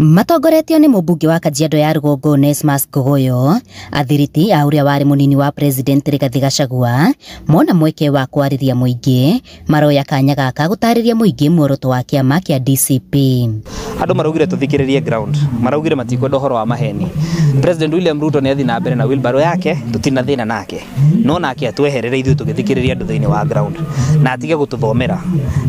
Matongoretio nĩ mũmbunge wa Kajiado ya Rũgongo Onesmus Ngogoyo, athiriti a ũrĩa warĩ mũnini wa President Rigathi Gachagua mona mweke wa kwarĩria mũingĩ, maroya kanya gaka gũtarĩria mũingĩ muoroto wa kĩama kĩa DCP. Andũ maraugire tũthikĩrĩrie ground, maraugire matikwenda ũhoro wa maheni. President William Ruto nĩ athi na mbere na wheelbarrow yake, tũtina thĩna nake, no nake atweherere ithuĩ tũgĩthikĩrĩria andũ thĩinĩ wa ground, na atige gũtũthomera,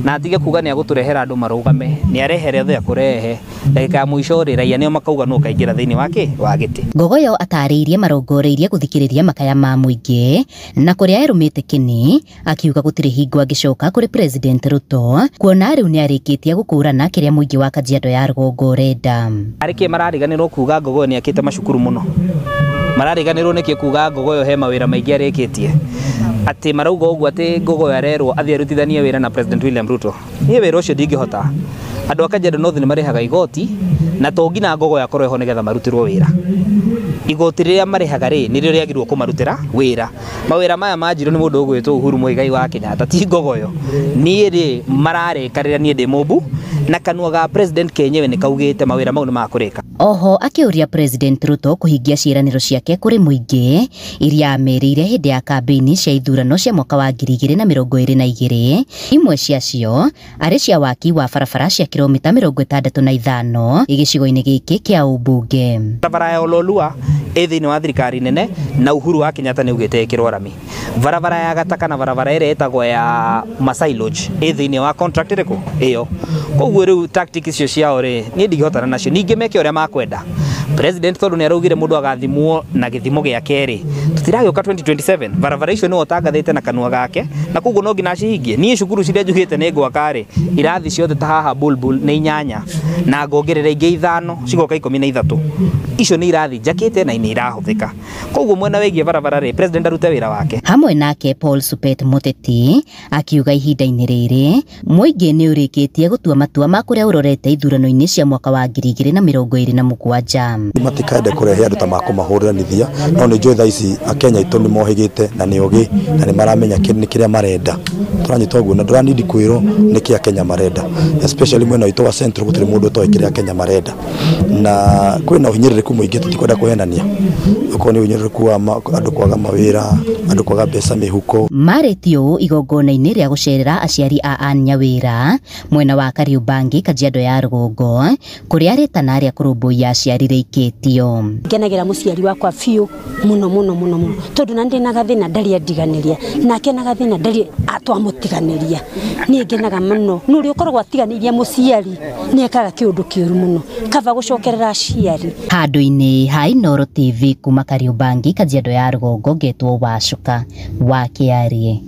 na atige kuga nĩ agũtũrehera andũ marũgame, nĩ arehere othe akũrehe ndagĩka ya mũico rĩ, raia nĩo makauga nũ ũkaingĩra thĩinĩ wa kĩ wa gĩtĩ. Ngogoyo atarĩirie marongoreirie gũthikĩrĩria makaya ma mũingĩ na kũrĩa erũmĩte kĩni, akiuga gũtirĩ hingo angĩcoka kũrĩ President Ruto kuona rĩu nĩ arĩkĩtie gũkũrana kĩrĩa mũingĩ wa Kajiado ya Rũgongo ũrenda. Arĩkĩ marariganĩrwo kuga Ngogoyo nĩ akĩte macukuru mũno, marariganĩrwo nĩkĩ kuga Ngogoyo he mawĩra maingĩ arĩkĩtie, atĩ marauga ũguo atĩ Ngogoyo arerwo athiĩ arutithanie wĩra na President William Ruto. Niĩ wĩra ũcio ndingĩhota. Andũ a Kajiado North nĩ marĩhaga igoti na to nginya Ngogoyo akorwo ho nĩgetha marutĩrwo wĩra. Igoti rĩrĩa marĩhaga rĩ, nĩrĩo rĩagĩrĩirwo kũmarutĩra wĩra. Mawĩra maya manjirwo nĩ mũndũ ũgwĩtwo Uhuru Muigai wa Kenyatta, ti Ngogoyo. Niĩ rĩ, mararĩka rĩrĩa niĩ ndĩ mũmbu, na kanua ga President kenyewe nĩ kaugĩte mawĩra mau nĩ makũrĩka. Oho akĩũria President Ruto kũhingia ciĩranĩro ciake kũrĩ mũingĩ iria amerĩire hĩndĩ ya kambĩini cia ithurano cia mwaka wa 2022, imwe ciacio arĩ cia waki wa barabara cia kilomita 65 gĩcigo-inĩ gĩkĩ kĩa ũmbunge. Barabara ya Ololua ĩ thĩinĩ wa thirikari nene na Uhuru wa Kenyatta nĩ augĩte ĩkĩrwo rami. Barabara ya Gataka na barabara ĩrĩa ĩtagwo ya Masai Lodge ĩ thĩinĩ wa contract ĩrĩkũ ĩyo. Koguo rĩu tactic icio ciao rĩ, niĩ ndingĩhotana nacio, ningĩ meke ũrĩa makwenda. President tondũ nĩ araugire mũndũ agathimwo na gĩthimo gĩake rĩ, tũtiragĩũka 2027, barabara icio nĩwe ũtangathĩte na kanua gake, na koguo no nginya acihingie. Niĩ cukuru ciria njugĩte nĩ ngwaka rĩ, irathi ciothe ta haha Bulbul nĩ 8 na ngongerera ingĩ 5 cigoka 13. Icio nĩ irathi njakĩte na nĩ irahũthĩka. Koguo mwena wĩgiĩ barabara rĩ, President arute wĩra wake. Hamwe nake Paul Supet Muteti akiuga ihinda-inĩ rĩrĩ mũingĩ nĩ ũrĩkĩtie gũtua matua ma kũrĩa ũrorete ithurano-inĩ cia mwaka wa 2027. Matikaende kũrehe andũ ta makũmahũranithia, no nĩ njũĩ thaa ici Akenya aitũ nĩ mohĩgĩte na nĩ ogĩ na nĩ maramenya nĩ kĩrĩa marenda. Tũranyita ũguo na ndũranindi kwĩrwo nĩ kĩ Akenya marenda, especially mwena witũ wa Central gũtirĩ mũndũ ũtoĩ kĩrĩa Akenya marenda, na kwĩna ũhinyĩrĩrĩku mũingĩ, tũtikwenda kũhenania. Okorwo nĩ ũhinyĩrĩrĩku wa andũ kwaga mawĩra, andũ kwaga mbeca mĩhuko. Marĩtie ũũ igongona-inĩ rĩa gũcerera aciari a Ann Nyawĩra mwena wa Kariobangi, Kajiado ya Rũgongo, kũrĩa rĩtana rĩa kũrũmbũiya aciari rĩikĩtio. Ngenagĩra mũciari wakwa biũ mũno mũno mũno mũno, tondũ na ndĩ na gathĩna ndarĩ andiganĩria, nake na gathĩna ndarĩ atwamũtiganĩria. Niĩ ngenaga mũno nĩ ũrĩa ũkoragwo atiganĩirie mũciari, nĩ ekaga kĩũndũ kĩũru mũno, kaba gũcokerera aciari. Handũ-inĩ ha Inooro TV kuma Kariobangi, Kajiado ya Rũgongo, ngetwo Wacuka wa Kĩarie.